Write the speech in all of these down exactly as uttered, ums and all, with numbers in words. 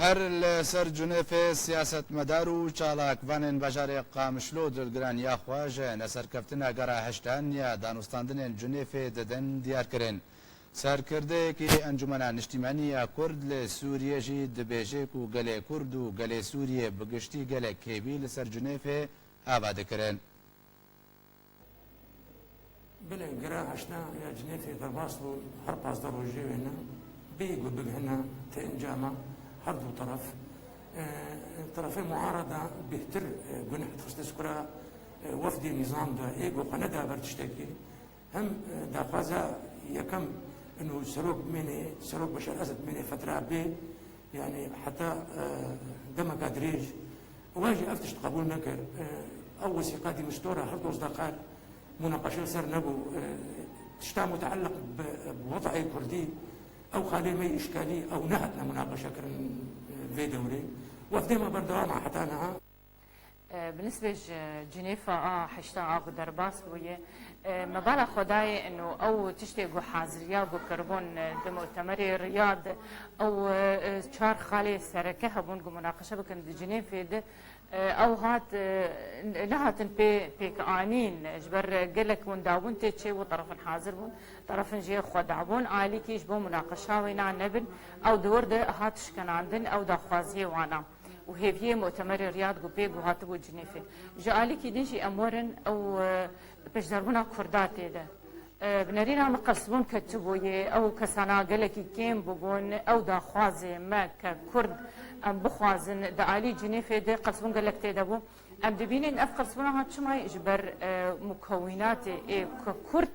Her li ser Cunêfê siyasetmedar û çalakvanên bajarê Qamişlo dilgiraniya xwe ji neserkeftina gera heştan ya danûstandinên Cunêfê didin diyar kirin. Serkirdeyekî Encûmena Niştîmanî ya Kurd li Sûriyê jî dibêje ku gelê Kurd û gelê Sûriyê bi giştî gelek hêvî li ser Cunêfê ava dikirin. Belê, gera heşta ya Cinêfê derbas bû, her pazdeh rojê wêne bêyî ku bigihine ti encama her du teref. E, terefê muarada bêhtir, e, guneh dixiste skura, e, wefdê nîzam de, ê ku xwe neda ber tiştekî. Hem, e, daxwaza yekem inu serok bimêne, serok Beşar Esed bimêne fetra bê, yani heta, e, demeka dirêj. Wan jî ev tişt qebûl nekir. E, ew wesîqa dî mistora her dozdeh qal munaqeşe li ser nebû. E, tişta muteelliq bi, bi wed'ê kurdî, ew xalê me yê îşkalî, ew nehatine munaqeşekirin, e, vê dewrê. Wefdê me berdewam e heta niha. Bi nisbê ji Cinêfa a heşta a ku derbas bûye, me bala xwe dayê ino ew tiştê ku haziriya ku kiribûn di mutemerê Riyad, ew çar xalê sereke hebûn ku munaqeşe bikin di Cinêfê de, ew hat, nehatin pê pêkanîn, ji ber gelek windabûn tê çêbû, terefin hazir bûn, terefin jê xwe dabûn alîkî ji bo munaqeşa wêna nebin, ew di wir de hat şikenandin, ew daxwaziyê wan a. û hêviyê mutemerê Riyad ku pê guhatibû Cinêfê. Ji alîkî din jî em werin ew, e, pêşdarbûna Kurda tê de. E, bi nerîna me qelsbûn ketibûyê, ew kesana gelekî kêm bûbûn, ew daxwazê me ke Kurd em bixwazin di alî Cinêfê de qelsbûn gelek tê de bû. Em dibînin ev qelsbûna hat çima ye? Ji ber, e, mukewînatê ê ke Kurd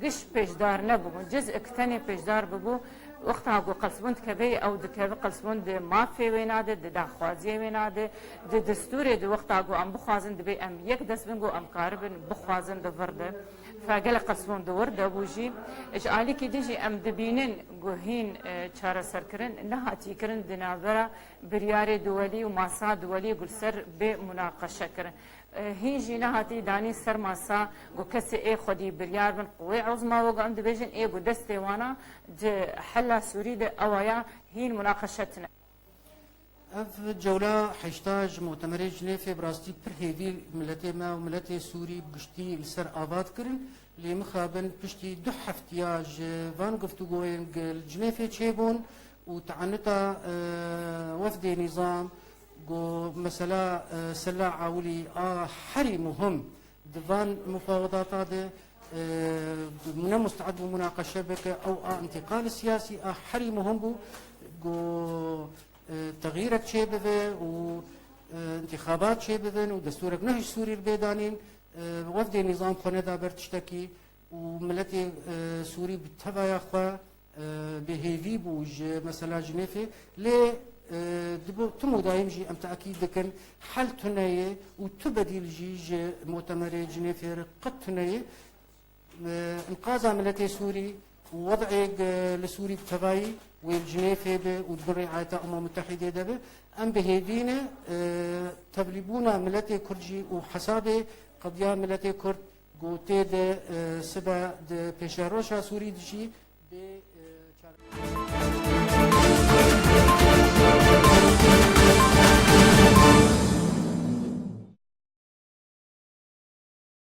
Giş pêşdar nebûbûn, ciz'ek tenê pêşdar bûbû. Wexta ku qelsbûn dikeve, ew dikeve qelsbûn di mafê wêna de, di daxwaziyê wêna de, di destûrê de wexta ku em bixwazin, divê em yek dest bin ku em karibin bixwazin di vir de. Fe gelek qelsbûn di wir de bû jî. Ji alîkî din jî em dibînin ku hîn, e, çareserkirin nehatî kirin di navbera biryarê duwelî û masa duwelî ku li ser bê munaqeşe kirin. Hîn jî nehatî danîn ser masa ku kesê ê xwedî biryar bin, quwê uzma wek em dibêjin, ê ku destê wan a di hela Sûrî de ew aya hîn munaqeşe tine. Ev cewla heşta ji Mutemerê Cinêfê bi rastî pir hêvî miletê me û miletê Sûrî bi giştî li ser ava dikirin. Lê mixabin piştî du heftiya ji van guftûgoyên li Cinêfê çêbûn û teanuta, e, wefdê nîzam, Go mesela, e, Sela Awilî a herî muhim di van mufawedata de, e, ne musteed bû munaqeşe bike, ew a întîqal siyasî a herî muhim bû. Go, e, texyîrek çêbibe û, e, întîxabat çêbibin û destûrek nuh ji Sûrî li bê danîn, e, wefdê nîzam xwe neda ber tiştekî û miletê, e, Sûrî bi tevaya xwe, e, bêhêvî bû ji mesela Cinêfê. Lê, e, di bo tim û dayim jî em te'kîd dikin, hel tune ye û tu bedîl jî ji Mutemerê Cinêfê re qet tune ye. E, înqaza miletê Sûrî û wed'ê, e, li Sûrî bi tevayî wê li Cinêfê be û di bin riayeta Umem Mutehîdê de be. Em bi hêvî ne, e, tevlîbûna miletê Kurd jî û hesabê qediya miletê Kurd Ku tê de, e, sibe di pêşeroja Sûrî de jî